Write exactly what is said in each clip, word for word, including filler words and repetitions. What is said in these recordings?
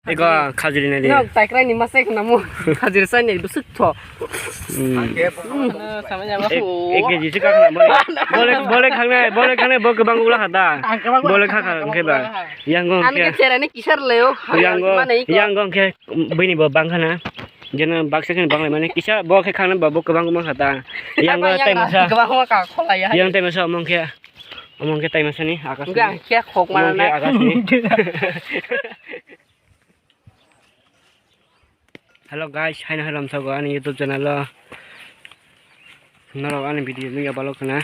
Ego khajri nai di. No, taikrai ni masai khna mo. Khajri sai ni busuk tho. Hmm. Ek, ek kg se ka khna mo. Bole, bole khangnai, bole khangnai, bo kwbang ula khata. Bole kha kha hwnkhe ba. Yang go hwnkhe. Ani ke chera ni kisar leo. Yang go, yang go hwnkhe bini bo bang khana. Jeno baksa khe bang lai mani kisa bo khe khana ba bo kwbang ma khata. Yang go tai masa. Kwbang ma ka khola ya. Yang tai masa omong khe. Omong khe tai masa ni akas. Ga khe khok mana na. Akas ni. Hello guys, haino haino lamsago ani YouTube channel o. Norok ani video nugya balok khna.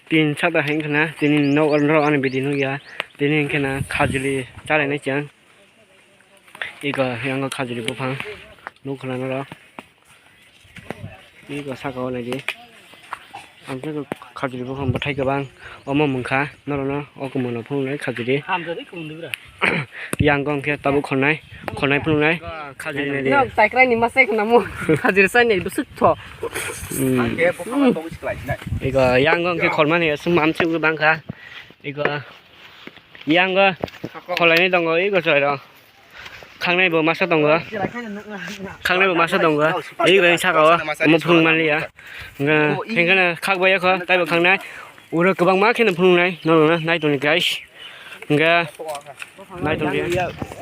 Tin sata hing khna, tini nok norok ani video nugya. Tini hing khna khajli chalainai chang. Iko yango khajli buphang nuk khna norok. Iko saka o naidi. Ang khe khajli buphang bwthai kwbang omo mungkha norokno o kumun rok phunuknai khajli. Hamjadi kumun dibra. Yang gong khe tabuk khornai, khornai phunuknai khajli naidi. No, taikrai ni masai khna mo. Khajli sai ni busuk tho. Hmm. Ang khe buphang tong siklai sinai. Iko yang gong khe khormani aswk mamsi bangkha. Iko yang go kholaini tongo iko chwrai rok. Khangnai bo masa tongo. Khangnai bo masa tongo. Ego ni saka o omo phunuk manliya. Hwnkhe, hwnkhe khak bai kho taibo khangnai. Uro kwbangma kheno phunuknai norokno nai tongdi guys. Hwnkhe nai tongdi.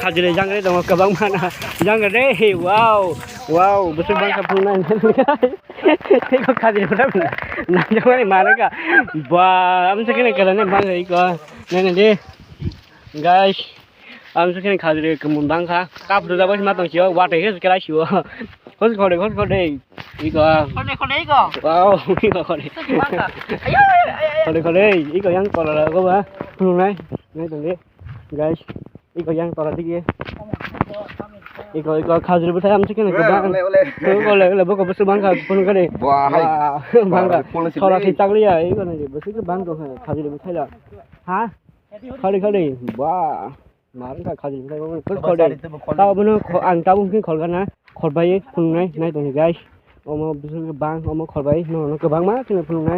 Khajli jangre tongo kwbangma na. Jangre, wow, wow, busuk bangkha phunuknai. Ego khajli pura nai jangre mare ka. Ba, amsa kene kala ne bang ego. Nai nai di. Guys, ang se khe khajri kumun bang kha. Kap rwjak bai ma tong sio, watwi khe krai sio. Hos khode, hos khode. Iko. Khode, khode, iko. Wow, iko khode. Ayo, ayo, ayo, ayo. Khode, khode. Iko yang tola la go ba. Phunuknai. Nai tong di. Guys, iko yang tola dige. Iko, iko khajri bwthai am se khe kwbang. Ole, ole. Ole, ole, boko bwswk bang kha phunuk kha de. Wah, hai. Wah, bang kha. Phunuk si. Thora si takliya, iko nai bwswk bang kha khajri bwthai la. Ha? Khali khali, ba, mar wngkha khajli bwthai bo, khol khol de. Tabuk bono kho-, ang tabuk khe kholgana, kholbai phunuknai, nai tongdi guys. Omo bwswk bang, omo kholbai, nono kwbangma kheno phunuknai.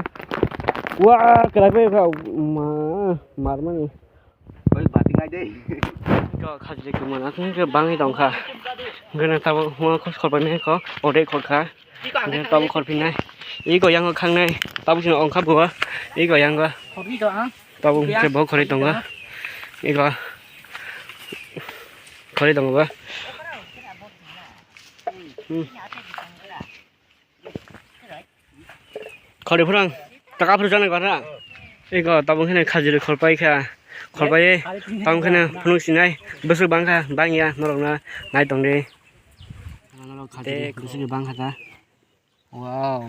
Wa, kwlaipai kha, ma, mar mani. Oi, bati ngai de. Kha-, khajli kwmana khe bangwi tongkha. Gana tabuk mo khos kholbai nai kho, odei kholkha. Gana tabuk kholphinai. Iko yango khangnai, tabuk sino ongkha buwa. Iko yango. Tabuk hwnkhe bo khorwi tongo. Ego khorwi tongo bo. Hmm. Khorwi phwrwng taka phwrwng chana gora. Ego tabuk hwnwi khajli kholpai kha. Kholpai tabuk hwnwi phunuk sinai. Bwswk bangkha bangya norokno nai tongdi. Norok khajli bwswk bangkha ta. Wow.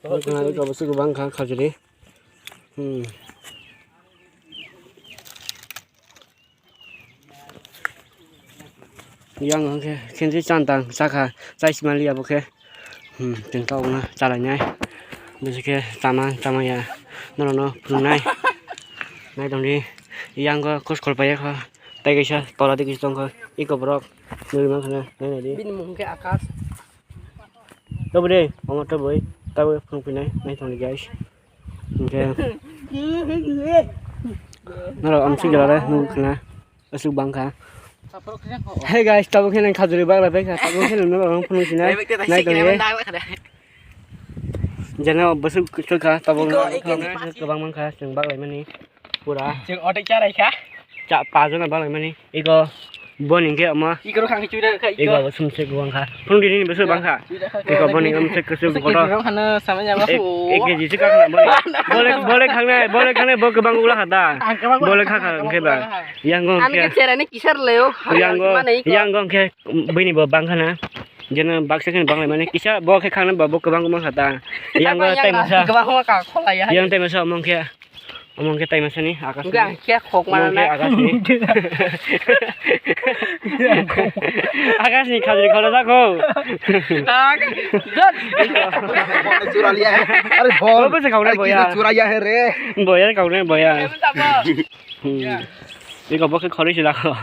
Iko bwswk bangkha khajli. Hmm. Yang hwnkhe khensi chantang chakha, chai simali abo khe. Hmm, chwng tabukno chalainai. Bwswk khe tama, tama ya. Norokno phunuknai. Nai tongdi. Yang go khos kholpai kha. Tai kaisa tola tei kisa tongkha. Iko borok nugwi mankha na, nai nai di. Bini mung khe Akash. Tobo de, omo tobo, tabuk phunuk phinai, nai tongdi guys. Hwnkhe norok amswk jora le nugwi khna, aswk bangkha. Hey guys, tabuk khe nang khajli bagra bai kha, tabuk khe nang norok phunuk sinai, nai tongdi. Jeno bwswk kwchwkha, tabuk kwbang mankha, chwng bagraimani. Pura. Chwng otek charai kha. Cha pajana balai mani. Iko boni hwnkhe omo. Iko rok hwnkhe chuida kha, iko. Iko bo sumsek bo wngkha. Phunuk dini bwswk bangkha. Iko boni umsek kwchwk kotor. Ek, ek kg se kakna bole. Bole, bole khangnai, bole khangnai bo kwbang ula khata. Bole kha kha hwnkhe ba. Yang go hwnkhe. Ani ke cherani kisar leo. Yang go, yang go hwnkhe bini bo bangkha na. Jeno baksa khe banglai mani kisa bo khe khana ba bo kwbang kwbang khata. Yang go tai masa. Kwbang ma ka khola ya. Yang tai masa omong khe. Omong khe tai masa ni akas ni. Ga khe khok mana na. Akas ni. Akas ni khajri khola sa kho. Chura liya hai. Are bol. Bo se khauna boya. Chura ya hai re. Boya khauna boya. Hmm. Iko bo khe khoroi se lako.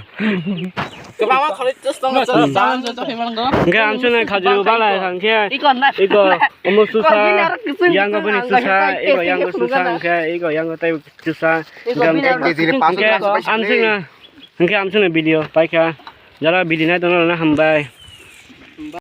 Kwbangma khoroi tes tongo, ches tongo. Hwnkhe ang chwngno khajuru balai hwnkhe iko omo susa, yango bini susa, iko yango susa, hwnkhe iko yango tei susa. Hwnkhe ang chwngno, hwnkhe ang chwngno video paikha. Jara video nai tongna hambai.